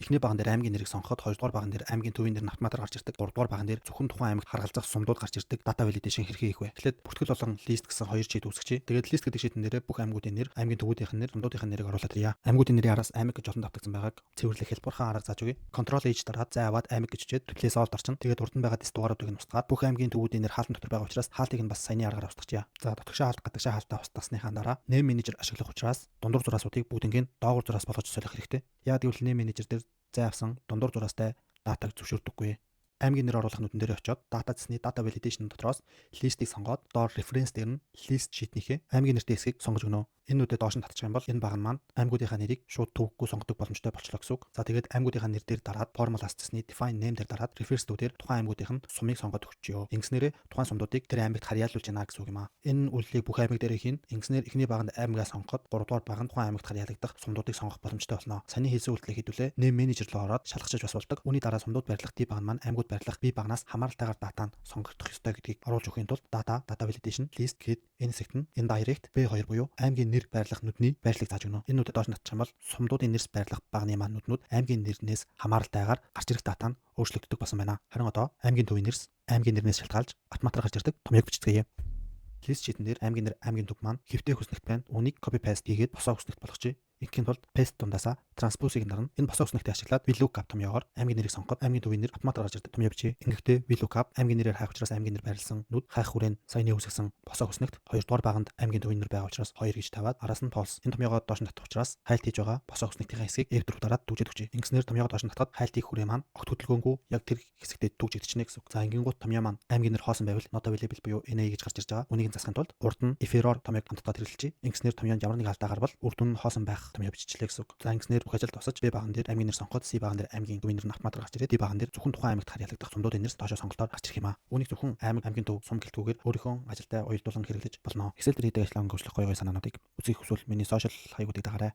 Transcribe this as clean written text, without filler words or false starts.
Эхний баган дээр аймгийн нэрийг сонгоход, хоёрдугаар баган дээр аймгийн төвийн нэр нь автоматар гарч ирдэг. Гуравдугаар баган дээр зөвхөн тухайн аймагт харгалзах сумдууд гарч ирдэг. Data validation хэрхэн хийх вэ? Эхлээд бүртгэл болон list гэсэн хоёр sheet үүсгэжээ. Тэгээд list гэдэг sheet-эн дээрээ бүх аймагуудын нэр, аймгийн төвүүдийнх нь нэр, сумдуудынх нь нэрийг оруулаад ирье. Аймагуудын нэрийн араас аймаг гэж олон давтагдсан байгааг цэвэрлэх хялбархан арга зааж өгье. Ctrl H дараад, зай аваад аймаг гэж бичээд replace all дарчин. Тэгээд урд нь байгаа дэс дугааруудыг нь устгаад, бүх аймгийн төвүүдийн нэр хаалтан дотор байгаа учраас хаалтыг нь бас саяны аргаар устгачихъя. За, дотгошоо хаалт, гадагшаа хаалтаа устгасныхаа дараа name manager ашиглах учраас дундуур зураасуудыг бүгднийг нь доогуур зураас болгож солих хэрэгтэй. Яа гэвэл name manager дээр зай авсан дундуур зураастай датаг зөвшөөрдөггүй. Аймгийн нэр оруулах нүдэн дээр очиод data цэсний data validation дотроос list-ийг сонгоод, доор reference дээр нь list sheet-нийхээ аймгийн нэртэй хэсгийг сонгож өгнө. Энэ нүдэд доош нь татчих юм бол энэ баг нь маань аймагуудынхаа нэрийг шууд төвөггүй сонгодог боломжтой болчлоо гэсэн үг. За, тэгээд аймагуудынхаа нэр дээр дараад, formulas цэсний define name дээр дараад, refers to дээр тухайн аймагуудынх нь сумыг сонгоод өгчөө. Ингэснээрээ тухайн сумдуудыг тэр аймагт харьяалуулж байна гэсэн үг юм аа. Энэ үйлдэлийг бүх аймаг дээр хийн. Ингэснээр эхний баганд аймгаа сонгоход 3 дугаар баганд тухайн аймагт харьяалагдах сумдуудыг сонгох боломжтой болно. Саяны хийсэн үйлдэлийг хэдүүлээ name manager руу ороод шалгачиж бас болдог. Үүний дараа сумдууд байрлах D баг нь маань аймагуд байрлах B багнаас хамааралтайгаар дата нь сонгогдох ёстой гэдгийг оруулж өгөхийн тулд data, data validation, list гээд энэ хэсэгт нь indirect B2 буюу аймгийн нэр байрлах нүдний байрлалыг зааж өгнө. Энэ нүдэд доош нь татчих юм бол сумдуудын нэрс байрлах багны маань нүднүүд аймгийн нэрнээс хамааралтайгаар гарч ирэх дата нь өөрчлөгддөг болсон байна. Харин одоо аймгийн төвийн нэрс аймгийн нэрнээс шалтгаалж автоматар гарч ирдэг томьёог бичицгээе. List sheet-эн дээр аймгийн нэр, аймгийн төв маань хэвтэй хүснэгт байна. Үүнийг copy paste хийгээд босоо хүснэгт болгочихъя. Ингэхийн тулд paste дундаасаа transpose-ыг дарна. Энэ босоо хүснэгтийг ашиглаад VLOOKUP томьёогоор аймгийн нэрийг сонгоход аймгийн төвийн нэр автоматар гарч ирдэг томьёо бичье. Ингэхдээ VLOOKUP аймгийн нэрээр хайх учраас аймгийн нэр байрласан нүд хайх хүрээ нь саяны үүсгэсэн босоо хүснэгт, хоёрдугаар баганд аймгийн төвийн нэр байгаа учраас 2 гэж тавиад, араас нь false. Энэ томьёогоо доош нь татах учраас хайлт хийж байгаа босоо хүснэгтийн хэсгийг F4 дараад түгжээд өгчээ. Ингэснээр томьёогоо доош нь татахад хайлт хийх хүрээ маань огт хөдөлгөөнгүй яг тэр хэсэгтээ түгжигдчихнэ гэсэн үг. За, ингэнгүүт томьёо маань аймгийн нэр хоосон байвал not available буюу NA гэж гарч ирж байгаа. Үүнийг нь засахын тулд урд нь if error томьёог хамтдаа хэрэглэжээ. Ингэснээр томьёонд ямар нэг алдаа гарвал үр дүн нь хоосон байх томьёо биччихлээ гэсэн үг. За, ингэснээр бүх ажил дуусаж, B баган дээр аймгийн нэр сонгоход C баган дээр аймгийн төвийн нэр нь автоматар гарч ирээд, D баган дээр зөвхөн тухайн аймагт харьяалагдах сумдуудын нэрс доошоо сонголтоор гарч ирэх юм аа. Үүнийг зөвхөн аймаг, аймгийн төв, сум гэлтгүүгээр өөрийнхөө ажилтай уялдуулан хэрэглэж болно. Excel дээр хийдэг ажлаа өнгөрчлөх гоё гоё санаануудыг үзэх хүсвэл миний social хаягуудыг дагаарай.